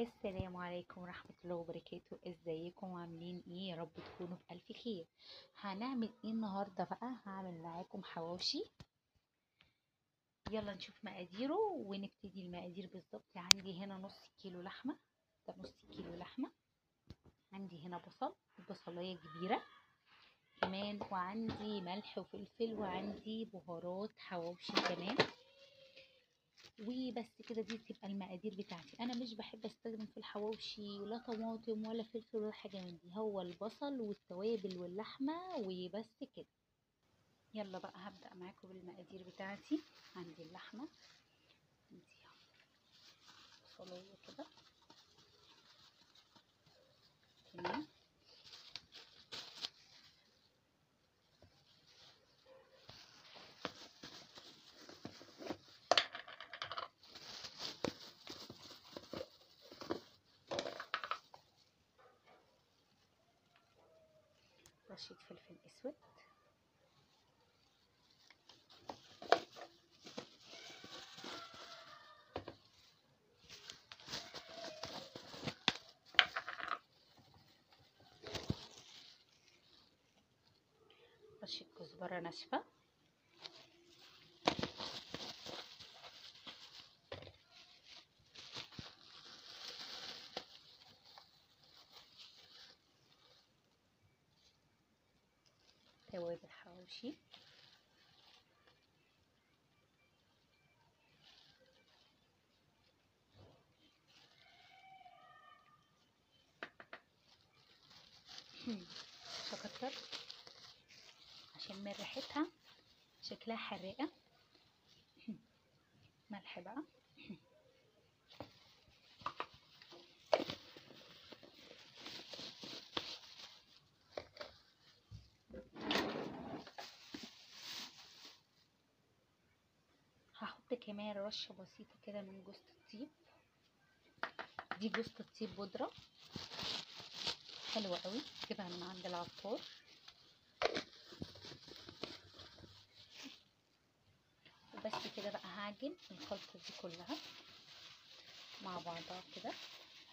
السلام عليكم ورحمة الله وبركاته. ازيكم عاملين ايه؟ يا رب تكونوا بألف خير. هنعمل ايه النهاردة بقى؟ هعمل معاكم حواوشي. يلا نشوف مقاديره ونبتدي المقادير بالظبط. عندي هنا نص كيلو لحمة، ده نص كيلو لحمة. عندي هنا بصل، بصلاية كبيرة كمان، وعندي ملح وفلفل، وعندي بهارات حواوشي كمان. وبس كده، دي تبقى المقادير بتاعتي. انا مش بحب استخدم في الحواوشي لا طماطم ولا فلفل ولا حاجة من دي، هو البصل والتوابل واللحمة وبس كده. يلا بقى هبدا معاكم بالمقادير بتاعتي. عندي اللحمة، عندي بصلايه كده، تمام. رشة فلفل اسود، رشة كزبرة ناشفة، توابل حواوشي، مش هكتر عشان من ريحتها شكلها حراقه. ملح بقى، هحط كمان رشة بسيطة كده من جوزة الطيب. دي جوزة الطيب بودرة حلوة قوي، جيبها من عند العطار. وبس كده بقى هعجن الخلطة دي كلها مع بعضها كده.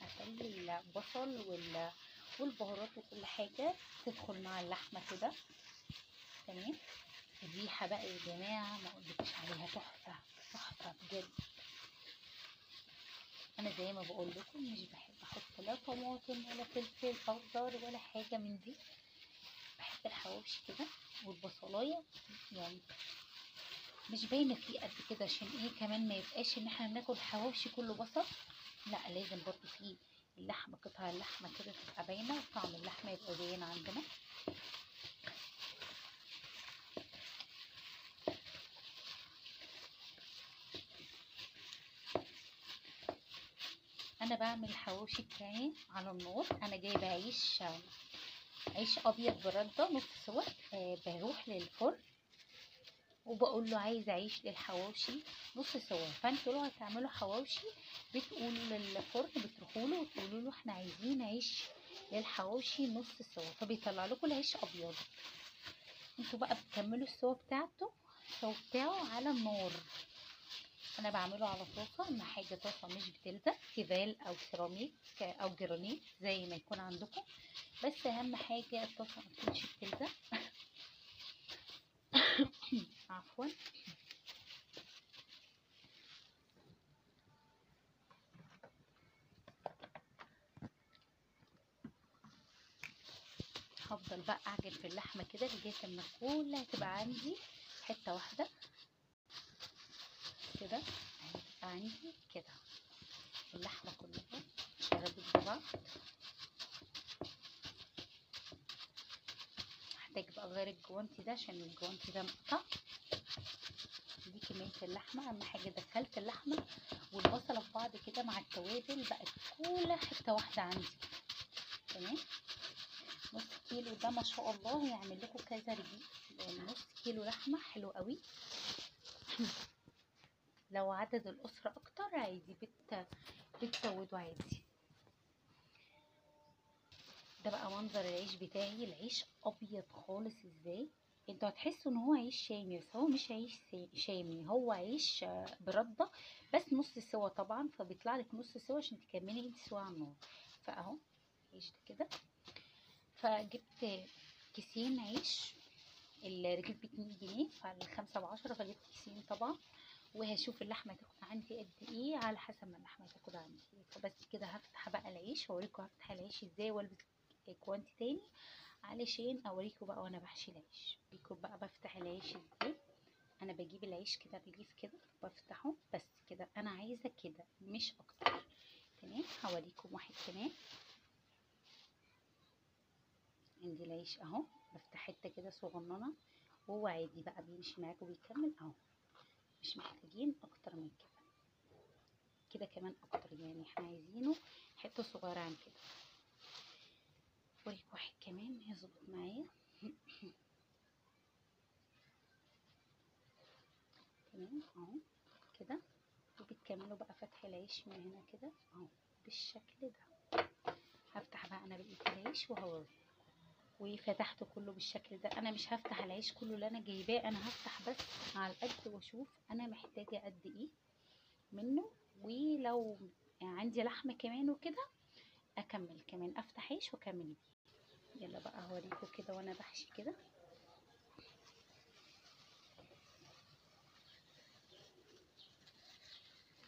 هخلي البصل والبهارات وكل حاجة تدخل مع اللحمة كده، تمام. الريحة بقى يا جماعة ما اقولكش عليها، تحفة تحفة بجد. انا زي ما بقول لكم مش بحب احط لا طماطم ولا فلفل اخضر ولا حاجة من دي، بحب الحواوشي كده والبصلاية يعني مش باينة فيه قد كده، عشان ايه كمان ما يبقاش ان احنا بناكل حواوشي كله بصل، لا لازم برضو فيه اللحمة، قطع اللحمة كده تبقى باينة وطعم اللحمة يبقى باين عندنا. انا بعمل الحواوشي بتاعي على النار. انا جايبه عيش ابيض برده نص سوا، بروح للفرن وبقول له عايز عيش للحواوشي نص سوا. فانتوا لو هتعملوا حواوشي بتقولوا للفرن، بتروحوا له وتقولوا له احنا عايزين عيش للحواوشي نص سوا، فبيطلع لكم العيش ابيض. انتوا بقى بتكملوا السوا بتاعته، السوا بتاعه على النار. انا بعمله على طاسه، اهم حاجة طاسه مش بتلزق، تيفال او سيراميك او جرانيت زي ما يكون عندكم، بس اهم حاجة الطاسه ما تكونش بتلزق. عفوا. هفضل بقى اعجن في اللحمة كده لغاية اما كلها تبقى عندي حتة واحدة كده. هتبقى عندي كده اللحمة كلها شربت ببعض. هحتاج بقى اغير الجوانتي ده عشان الجوانتي ده مقطع. دي كمية اللحمة، اهم حاجة دخلت اللحمة والبصله في بعض كده مع التوابل، بقت كلها حتة واحدة عندي، تمام. نص كيلو ده ما شاء الله هيعمل لكم كذا رغيف، لان نص كيلو لحمه حلو قوي. لو عدد الأسرة أكتر عادي بتزودوا عادي. ده بقى منظر العيش بتاعي، العيش أبيض خالص ازاي، انتوا هتحسوا ان هو عيش شامي، بس هو مش عيش شامي، هو عيش برده بس نص سوا طبعا، فبيطلع لك نص سوا عشان تكملي انت سوا على النار. فاهو عيش ده كده. فجبت كيسين عيش، الرغيف ب2 جنيه، فالخمسة ب10، فجبت كيسين طبعا. وهشوف اللحمة تاخد عندي قد ايه على حسب ما اللحمة تاخد عندي. فبس كده هفتح بقى العيش واوريكم هفتح العيش ازاي، والبس جوانتي تاني علشان اوريكم بقى وانا بحشي العيش. اوريكم بقى بفتح العيش ازاي. انا بجيب العيش كده رغيف كده بفتحه بس كده، انا عايزه كده مش اكتر. تمام، هوريكم واحد كمان. عندي العيش اهو، بفتح حتة كده صغننه وهو عادي بقى بيمشي معاك وبيكمل اهو، مش محتاجين اكتر من كده. كده كمان اكتر يعني، احنا عايزينه حتة صغيرة عن كده. اوريك واحد كمان يظبط معايا. تمام اهو كده. وبتكملوا بقى فتح العيش من هنا كده اهو بالشكل ده. هفتح بقى انا بقية العيش وهوريكم. وفتحته كله بالشكل ده. انا مش هفتح العيش كله اللي انا جايباه، انا هفتح بس على القد واشوف انا محتاجه قد ايه منه، ولو عندي لحمه كمان وكده اكمل كمان، افتح عيش واكمل بيه. يلا بقى هوريكم كده وانا بحشي كده.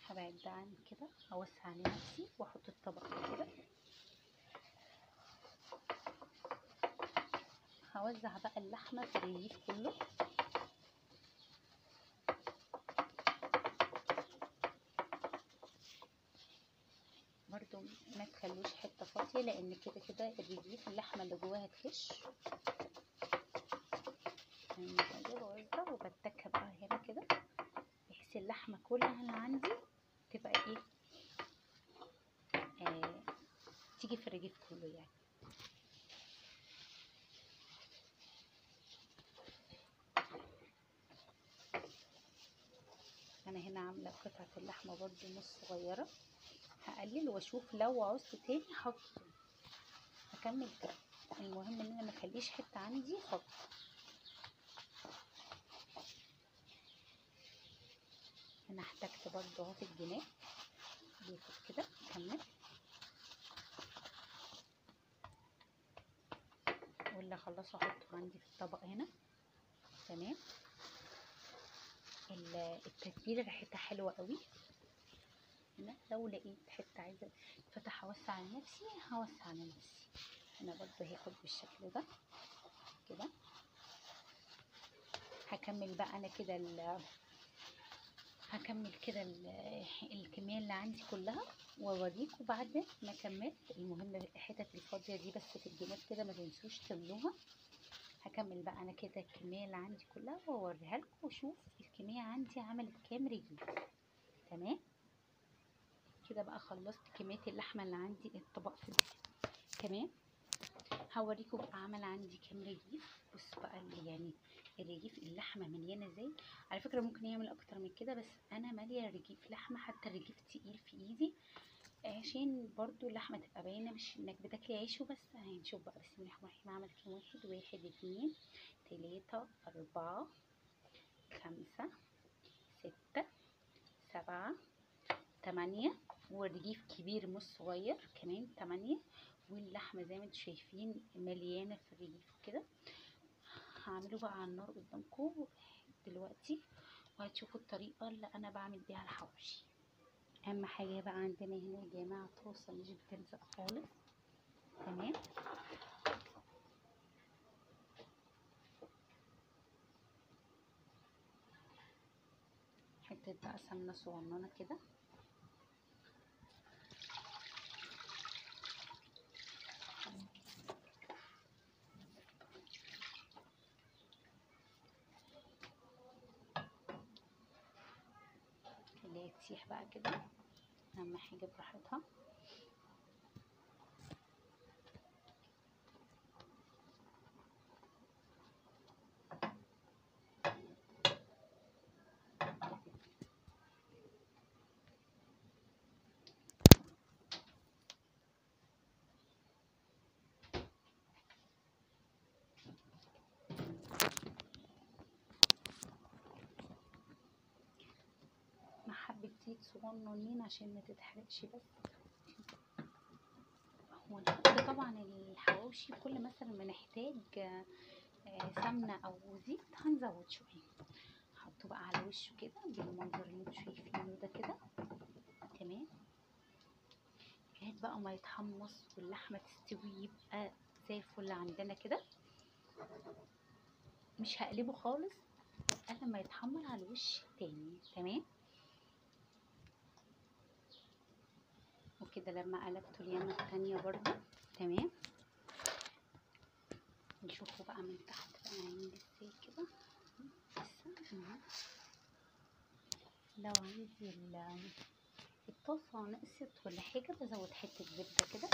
هبعد ده عن كده، هوسع لنفسي واحط الطبق كده. هوزع بقى اللحمة في الرغيف كله. برضو ما تخلوش حتة فاضية، لان كده كده الرغيف اللحمة اللي جواها تخش. بوزع وبتكها بقى هنا كده، بحيث اللحمة كلها اللي عندي تبقى ايه، تيجي في الرغيف كله يعني. انا هنا عامله قطعه اللحمة برضو نص صغيرة، هقلل واشوف لو عوزت تاني هحط، هكمل تاني. المهم ان انا ما اخليش حتة عندي فاضية. انا احتجت برضو اهو في الجناب بياخد كده، اكمل. واللي اخلصه احطه عندي في الطبق هنا. تمام. التتبيله ريحتها حلوة قوي. هنا لو لقيت حتة عايزه فتح اوسع على نفسي هوسع على نفسي. هنا برضه هاخد بالشكل ده كده. هكمل بقى انا كده هكمل كده الكمية اللي عندي كلها واوريكم بعد ما كملت. المهم الحتت الفاضيه دي بس في الجناب كده ما تنسوش تملوها. هكمل بقى انا كده الكمية اللي عندي كلها واوريها لكم، واشوف الكمية عندي عملت كام رغيف. تمام كده بقى خلصت كمية اللحمة اللي عندي الطبق في ده. تمام، هوريكم بقى عمل عندي كام رغيف. بصوا بقى يعني الرغيف اللحمة مليانة ازاي. على فكرة ممكن يعمل اكتر من كده، بس انا ماليه رغيف لحمه، حتى الرغيف تقيل في ايدي عشان برضو اللحمة تبقى باينة، مش انك بتاكلي عيش وبس. هنشوف بقى. بسم الله الرحمن الرحيم. عمل كام واحد؟ 1 2 3 4 5 6 7 8، والرغيف كبير مش صغير كمان 8. واللحمة زي ما انتم شايفين مليانة في الرغيف كده. هعمله بقى على النار قدامكم دلوقتي، وهتشوفوا الطريقة اللي انا بعمل بيها الحواوشي. اهم حاجة بقى عندنا هنا يا جماعة طاسه مش بتلزق خالص. تمام. حتة بقى سمنه صغننه كده. خليها تسيح بقى كده، اهم حاجة براحتها. زيت صغننين عشان ما تتحرقش بس. ونحط طبعا الحواوشي كل مثلا ما نحتاج سمنه او زيت هنزود شوية. نحطه بقى على وشه كده بالمنظر اللي انتوا شايفينه ده كده، تمام. لغاية بقى ما يتحمص واللحمة تستوي يبقى زي الفل عندنا كده. مش هقلبه خالص الا ما يتحمر على الوش التاني، تمام. وكده لما قلبته اليمه التانية برضو، تمام. نشوفه بقى من تحت بقى عامل ازاي كده. لسه لو عندي الطاسه نقصت ولا حاجة بزود حتة زبدة كده،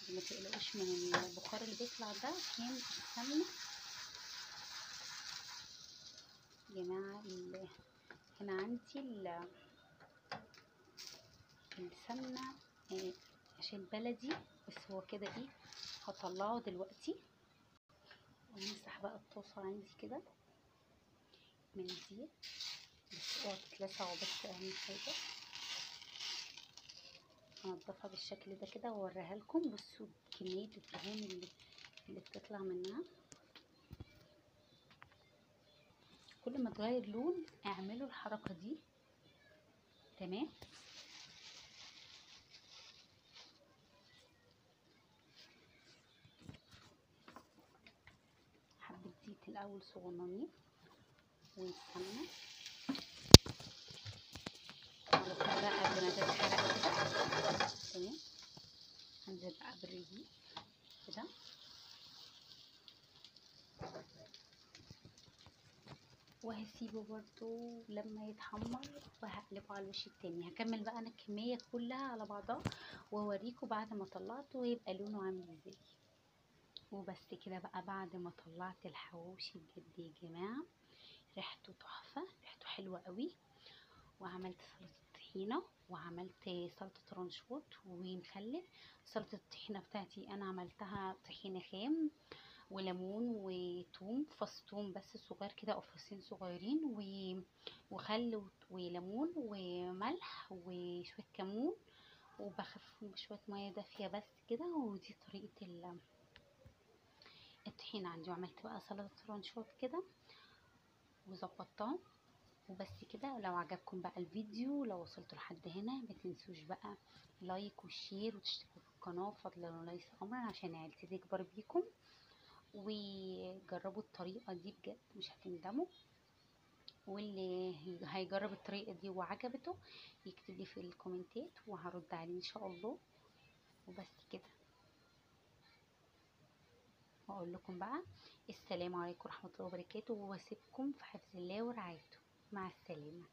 ما تقلقوش من البخار اللي بيطلع ده عشان السمنة يا جماعة. هنا عندي السمنة عشان بلدي، بس هو كده ايه هطلعه دلوقتي. وامسح بقى الطاسه عندي كده من دي، بس اوعوا تتلسعوا، بس اهم حاجة هنضفها بالشكل ده كده واوريها لكم. بصوا كمية الدهون اللي بتطلع منها. كل ما تغير لون اعملوا الحركة دي، تمام. حبه زيت الاول صغننين والسمنه بقى قبل ما تتحرق كده، تمام. هنزل بقى بالرغيف كده، وهسيبه برضو لما يتحمر وهقلبه على الوش التاني. هكمل بقى انا الكمية كلها على بعضها واوريكم بعد ما طلعته ويبقى لونه عامل ازاي. وبس كده بقى بعد ما طلعت الحواوشي بجد يا جماعة ريحته تحفة، ريحته حلوة قوي. وعملت سلطة طحينه وعملت سلطة رانشوت ومخلل. سلطة الطحينه بتاعتي انا عملتها طحينه خام وليمون وتوم، فص توم بس صغير كده او فصين صغيرين، وخل وليمون وملح وشوية كمون، وبخففهم بشوية مية دافيه بس كده. ودي طريقه الطحينه عندي. وعملت بقى سلطة رانشوت كده وظبطتها. وبس كده. لو عجبكم بقى الفيديو، لو وصلتوا لحد هنا ما تنسوش بقى like و share وتشتركوا في القناة فضلا وليس امرا عشان عيلتي تكبر بيكم. وجربوا الطريقة دي بجد مش هتندموا. واللي هيجرب الطريقة دي وعجبته يكتب لي في الكومنتات وهرد عليه ان شاء الله. وبس كده، واقول لكم بقى السلام عليكم ورحمة الله وبركاته، واسيبكم في حفظ الله ورعايته. مع السلامة.